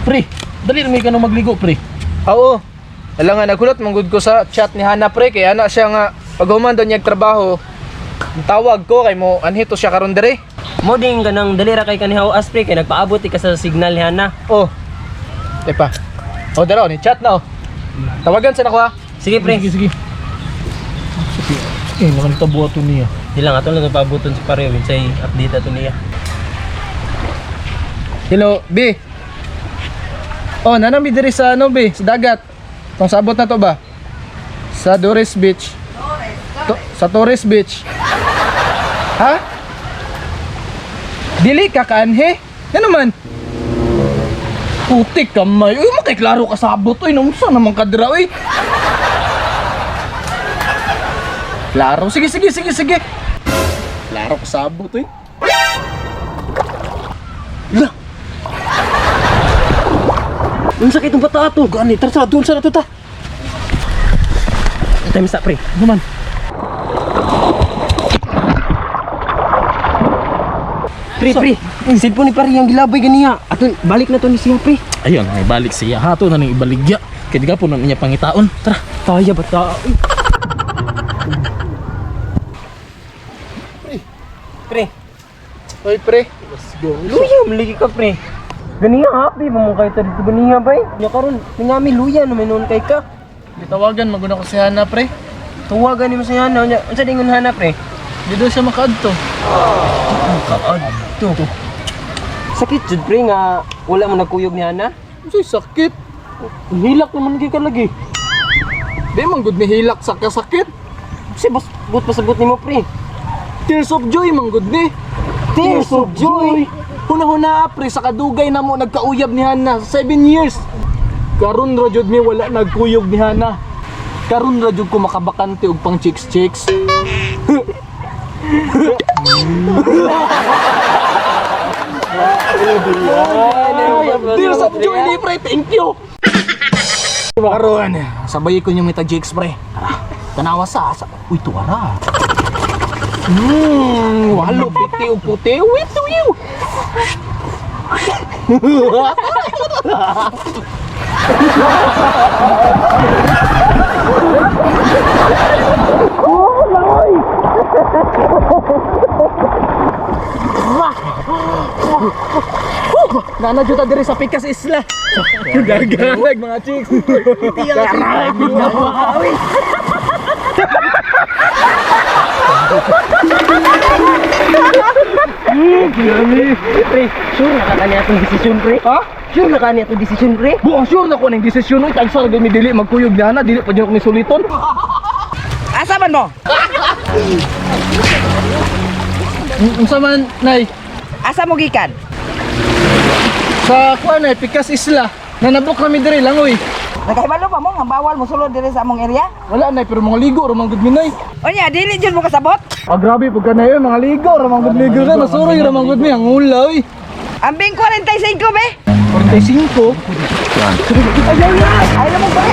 Pre, dali na may kanong magligo, pre. Oo. Ala nga naghulat manggod ko sa chat ni Hana, pre, kay ana siya nga pag human daw niya trabaho. Tawag ko kay mo anhito siya karon dire. Mo ding kanang dali ra kay kanihaw as, pre, kay nagpaabot ka sa signal ni Hana. Oh. Tepa. Oh, dara ni chat na oh. Tawagan sa nako ha. Sige, pre. Sige, sige. Sige, sige, naman ito buhaton niya. Di lang ato lang paaboton si pare unsay update ato niya. Hello, B. Oh, nanami diri sa ano, B, sa dagat. Tong sabot na to ba? Sa Doris Beach. Sa Torres Beach. Ha? Dili ka kaanhe? Ano man? Putik kamay. Uy, makiklaro ka sabot. Uy, naunsa naman ka dira, uy. Klaro. Sige, sige, sige, sige. Klaro ka sabot, uy. Lah. Unsa kay itong bata ato? Gani, tara sa doon sa nato ta. Time sa, pre. Ano man? Pre, pre. Cellphone ni pare ang gilabay ganiya. Ato balik na to ni siya, pre. Ayun, may balik siya. Ha, to na ning ibaligya. Kay di ka po na niya pangitaon. Tara. Taya bata. Pre. Uy, pre. Luya maligi ka, pre. Ganiya happy ba mo kay ta dito ganiya bay? Nya karon ningami luya no menon kay ka. Gitawagan maguna ko si Hana, pre. Tuwagan nimo sa Hana unya. Unsa dingon Hana, pre? Di daw siya makaadto. Kaadto. Sakit jud, pre, nga wala mo nagkuyog ni Hana. Unsay sakit? Hilak naman kay ka lagi. Di man gud ni hilak sa kasakit. Kasi bus but pasabot nimo, pre. Tears of joy man gud ni. Tears of joy. Huna-huna pre sa kadugay na mo nagkauyab ni Hana 7 years. Karon ra jud mi wala nagkuyog ni Hana. Karon ra jud ko makabakante og pang chicks chicks. Tears of joy ni pre, thank you. Karon, sabay ko yung mita chicks, pre. Tara, tanawa sa. Uy, tuwara. Walo piti og puti. Wait to you. Nana jud ta diri sa Pikas Isla. Gaganag mga chicks. Pre, sure na ka kani atong desisyon, pre. Ha? Sure na kani atong desisyon, pre. Buang sure na ko ning desisyon oy, tagsa ra mi dili magkuyog ni Hana, dili pa jud ko ni suliton. Asa man mo? Unsa man nay? Asa mo gikan? Sa kuan nay Pikas Isla. Nanabok kami diri langoy. Nakahibalo pa mo nga bawal mo sulod diri sa among area? Wala nay pero mga ligo ra man gud mi nay. Unya dili jud mo kasabot? Ah, grabe pagka na yun, mga ligo ra man gud ligo ka nasuroy ra man gud mi ang ula oy. Ambing 45 be. 45. Ay, mo ba?